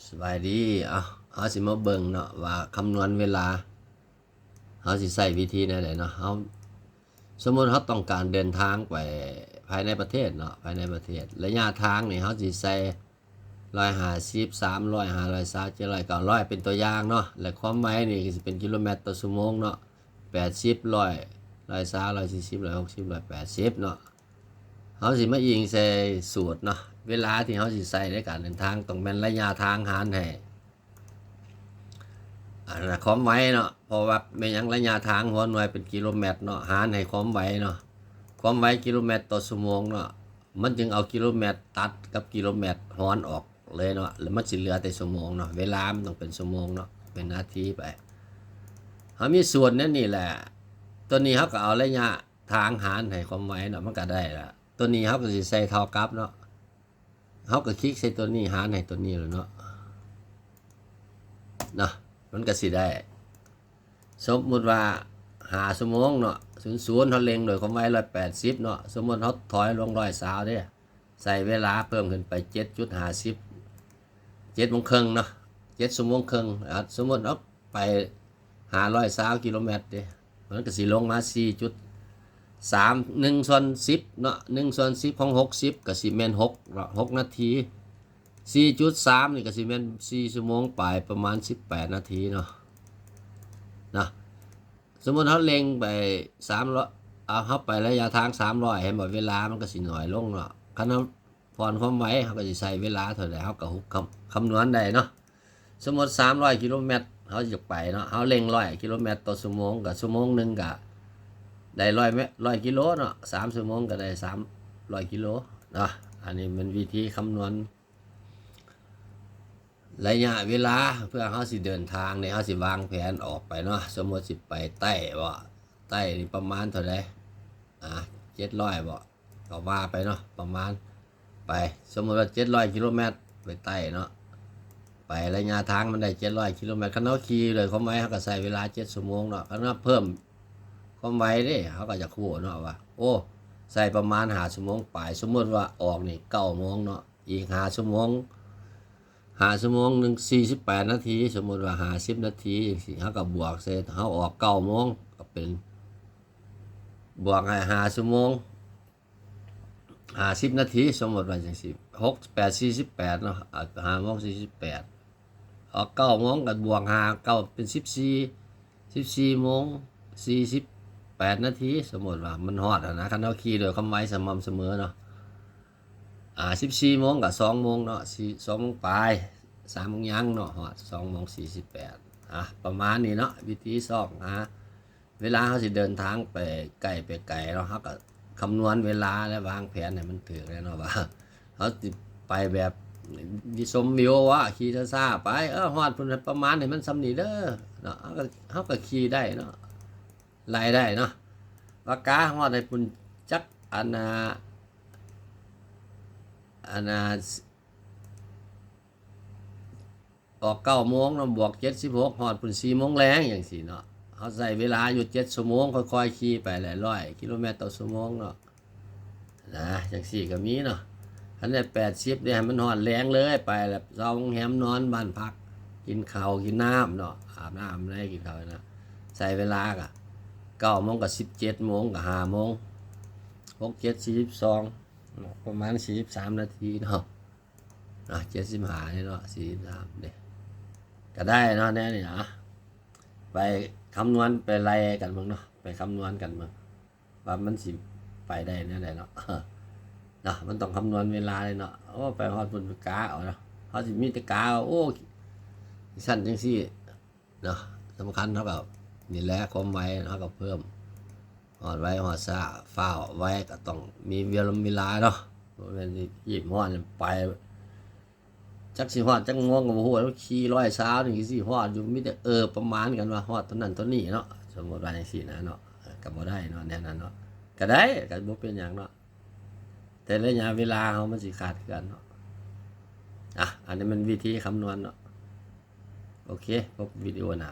ສະບາຍດີ. ເອົາ ເຮົາຊິມາເບິ່ງເນາະວ່າຄຳນວນເວລາ ເຮົາຊິໃຊ້ວິທີແນວໃດເນາະ. ເຮົາ ສົມມຸດເຮົາຕ້ອງການເດີນທາງໄປພາຍໃນປະເທດເນາະ, ພາຍໃນປະເທດ ໄລຍະທາງນີ້ເຮົາຊິໃສ່ ຮ້ອຍຫ້າສິບ ສາມຮ້ອຍ ຫ້າຮ້ອຍຊາວ ເຈັດຮ້ອຍ ເກົ້າຮ້ອຍ ເປັນຕົວຢ່າງເນາະ. ແລະ ຄວາມໄວນີ້ກໍຊິເປັນກິໂລແມັດຕໍ່ຊົ່ວໂມງເນາະ, ແປດສິບ ຮ້ອຍ ຮ້ອຍຊາວ ຮ້ອຍສີ່ສິບ ຮ້ອຍຫົກສິບ ຮ້ອຍແປດສິບເນາະ. ເຮົາຊິມາອີງໃສ່ສູດເນາະ, ເວລາທີ່ເຮົາຊິໃຊ້ໃນການເດີນທາງ ຕ້ອງແມ່ນໄລຍະທາງຫານໃຫ້ ອັນນະ ຄວາມໄວເນາະ. ເພາະວ່າແມ່ນຫຍັງ ໄລຍະທາງຫົວໜ່ວຍເປັນກິໂລແມັດເນາະ, ຫານໃຫ້ຄວາມໄວເນາະ. ຄວາມໄວກິໂລແມັດຕໍ່ຊົ່ວໂມງເນາະ, ມັນຈຶ່ງເອົາກິໂລແມັດຕັດກັບກິໂລແມັດຫອນອອກເລີຍເນາະ, ແລ້ວມັນຊິເຫຼືອແຕ່ຊົ່ວໂມງເນາະ. ເວລາມັນຕ້ອງເປັນຊົ່ວໂມງເນາະ, ເປັນນາທີໄປ. ເຮົາມີສູດແນວນີ້ແຫຼະ, ຕົວນີ້ເຮົາກໍເອົາໄລຍະທາງຫານໃຫ້ຄວາມໄວເນາະ, ມັນກໍໄດ້ລະ. ຕົວນີ້ເຮົາກໍຊິໃສ່ເທົ່າກັບເນາະ. ເຮົາກໍຄລິກໃສ່ຕົວນີ້ ຫານໃຫ້ຕົວນີ້ແຫຼະເນາະ, ນະ ມັນກໍຊິໄດ້. ສົມມຸດວ່າຫ້າຊົ່ວໂມງເນາະ, ສູນສູນ ເຮົາເລັ່ງດ້ວຍຄວາມໄວຮ້ອຍແປດສິບເນາະ, ສົມມຸດເຮົາຖອຍລົງຮ້ອຍຊາວເດ້, ໃຊ້ເວລາເພີ່ມຂຶ້ນໄປເຈັດຈຸດຫ້າສິບ ເຈັດໂມງເຄິ່ງເນາະ, ເຈັດຊົ່ວໂມງເຄິ່ງ. ອາ ສົມມຸດເຮົາໄປຫ້າຮ້ອຍຊາວກິໂລແມັດເດ້, ມັນກໍຊິລົງມາສີ່ຈຸດສາມ ໜຶ່ງສ່ວນສິບເນາະ, ໜຶ່ງສ່ວນສິບຂອງຫົກສິບກໍຊິແມ່ນຫົກເນາະ, ຫົກນາທີ. ສີ່ຈຸດສາມນີ້ກໍຊິແມ່ນສີ່ຊົ່ວໂມງປາຍ ປະມານສິບແປດນາທີເນາະ, ນະ. ສົມມຸດເຮົາເລັ່ງໄປສາມຮ້ອຍ ເອົາ ເຮົາໄປໄລຍະທາງສາມຮ້ອຍ ເຫັນບໍ່? ເວລາມັນກໍຊິໜ້ອຍລົງເນາະ. ຄັນເຮົາຜ່ອນຄວາມໄວ ເຮົາກໍຊິໃຊ້ເວລາເທົ່າໃດ ເຮົາກໍຄຳ ຄຳນວນໄດ້ເນາະ. ສົມມຸດສາມຮ້ອຍກິໂລແມັດ ເຮົາຢາກໄປເນາະ, ເຮົາເລັ່ງຮ້ອຍກິໂລແມັດຕໍ່ຊົ່ວໂມງ, ກໍຊົ່ວໂມງໜຶ່ງກໍໄດ້ຮ້ອຍແມັດ ຮ້ອຍກິໂລເນາະ, ສາມຊົ່ວໂມງກໍໄດ້ສາມຮ້ອຍກິໂລເນາະ. ອັນນີ້ແມ່ນວິທີຄຳນວນ ໄລຍະເວລາເພື່ອເຮົາຊິເດີນທາງນີ້ ເຮົາຊິວາງແຜນອອກໄປເນາະ. ສົມມຸດຊິໄປໃຕ້ບໍ, ໃຕ້ນີ້ປະມານເທົ່າໃດ? ອາ ເຈັດຮ້ອຍບໍ? ກໍວ່າໄປເນາະ, ປະມານ ໄປ ສົມມຸດວ່າເຈັດຮ້ອຍກິໂລແມັດໄປໃຕ້ເນາະ, ໄປໄລຍະທາງມັນໄດ້ເຈັດຮ້ອຍກິໂລແມັດ. ຄັນເຮົາຂີ່ດ້ວຍຄວາມໄວ ເຮົາກໍໃຊ້ເວລາເຈັດຊົ່ວໂມງເນາະ. ຄັນເຮົາເພີ່ມຄວາມໄວເດ້ ເຮົາກໍຢາກຮູ້ເນາະວ່າ ໂອ້ ໃຊ້ປະມານຫ້າຊົ່ວໂມງປາຍ. ສົມມຸດວ່າອອກນີ້ເກົ້າໂມງເນາະ, ອີກຫ້າຊົ່ວໂມງ ຫ້າຊົ່ວໂມງໜຶ່ງ ສີ່ສິບແປດນາທີ, ສົມມຸດວ່າຫ້າສິບນາທີຈັ່ງຊີ້ ເຮົາກໍບວກໃສ່ ເຮົາອອກເກົ້າໂມງ ກໍເປັນ ບວກໃຫ້ຫ້າຊົ່ວໂມງ ຫ້າສິບນາທີ, ສົມມຸດວ່າຈັ່ງຊີ້ ຫົກແປດສີ່ສິບແປດເນາະ, ອາ ຫ້າໂມງສີ່ສິບແປດ ອອກເກົ້າໂມງ ກໍບວກຫ້າ ເກົ້າເປັນສິບສີ່ ສິບສີ່ໂມງສີ່ສິບແປດນາທີ. ສົມມຸດວ່າມັນຮອດຫັ້ນນະ, ຄັນເຮົາຂີ່ດ້ວຍຄວາມໄວສະໝ່ຳສະເໝີເນາະ ອາ ສິບສີ່ໂມງກໍສອງໂມງເນາະ, ສອງໂມງປາຍ ສາມໂມງຍັງເນາະ, ຮອດສອງໂມງສີ່ສິບແປດ. ອາ ປະມານນີ້ເນາະ, ວິທີຊອກຫາເວລາເຮົາຊິເດີນທາງໄປໃກ້ໄປໄກເນາະ, ເຮົາກໍຄຳນວນເວລາ ແລະ ວາງແຜນໃຫ້ມັນຖືກແຫຼະເນາະ ວ່າເຮົາຊິໄປແບບຊົມວິວ ວ່າຂີ່ຊ້າໆໄປ ເອີ ຮອດພຸ້ນປະມານໃຫ້ມັນສ່ຳນີ້ເດີເນາະ, ເຮົາກໍ ເຮົາກໍຂີ່ໄດ້ເນາະ, ໄລ່ໄດ້ເນາະ. ວ່າກະຮອດໃຫ້ພຸ້ນຈັກ ອັນນ່າ ອັນນ່າ ອອກເກົ້າໂມງເນາະ, ບວກເຈັດສິບຫົກ ຮອດພຸ້ນສີ່ໂມງແລງຈັ່ງຊີ້ເນາະ. ເຮົາໃຊ້ເວລາຢູ່ເຈັດຊົ່ວໂມງ, ຄ່ອຍໆຂີ່ໄປແຫຼະ ຮ້ອຍກິໂລແມັດຕໍ່ຊົ່ວໂມງເນາະ ນະ, ຈັ່ງຊີ້ກໍມີເນາະ. ຄັນໄດ້ແປດສິບເດ້ ໃຫ້ມັນຮອດແລງເລີຍ, ໄປແລ້ວເຊົາໂຮງແຮມ ນອນບ້ານພັກ ກິນເຂົ້າກິນນ້ຳເນາະ, ອາບນ້ຳໃນ ກິນເຂົ້ານະ, ໃຊ້ເວລາກະເກົ້າໂມງ ກໍສິບເຈັດໂມງ ກໍຫ້າໂມງ ຫົກເຈັດ ສີ່ສິບສອງເນາະ, ປະມານສີ່ສິບສາມນາທີເນາະ. ອ່າ ເຈັດສິບຫ້ານີ້ເນາະ ສີ່ສິບສາມເດ້ ກໍໄດ້ເນາະ ແນວນີ້ນະ. ໄປຄຳນວນ ໄປໄລ່ກັນເບິ່ງເນາະ, ໄປຄຳນວນກັນເບິ່ງວ່າມັນຊິໄປໄດ້ແນວໃດເນາະ ເນາະ. ມັນຕ້ອງຄຳນວນເວລາເລີຍເນາະ. ໂອ້ ໄປຮອດພຸ້ນໄປກະເອົາເນາະ, ເຮົາຊິມີແຕ່ກະເອົາ ໂອ້ ຊັ້ນຈັ່ງຊີ້ ເນາະ. ສຳຄັນເຮົາກໍນີ້ແຫຼະ ຄວາມໄວເຮົາກໍເພີ່ມ, ຮອດໄວຮອດຊ້າ ຟ້າວໄວກໍຕ້ອງມີເວລາ ເວລາເນາະ, ບໍ່ແມ່ນຊິຮີບຮ້ອນໄປ ຈັກຊິຮອດຈັກໂມງກໍບໍ່ຮູ້. ຂີ່ຮ້ອຍຊາວນີ້ຊິຮອດຢູ່ ມີແຕ່ ເອີ ປະມານກັນວ່າຮອດເທົ່ານັ້ນເທົ່ານີ້ເນາະ, ສົມມຸດວ່າຈັ່ງຊີ້ນະເນາະ, ກໍບໍ່ໄດ້ເນາະ ແນວນັ້ນເນາະ. ກໍໄດ້ ກໍບໍ່ເປັນຫຍັງເນາະ, ແຕ່ໄລຍະເວລາເຮົາມັນຊິຂາດເຄື່ອນເນາະ. ອ່ະ ອັນນີ້ມັນວິທີຄຳນວນເນາະ. ໂອເຄ ພົບວິດີໂອໜ້າ.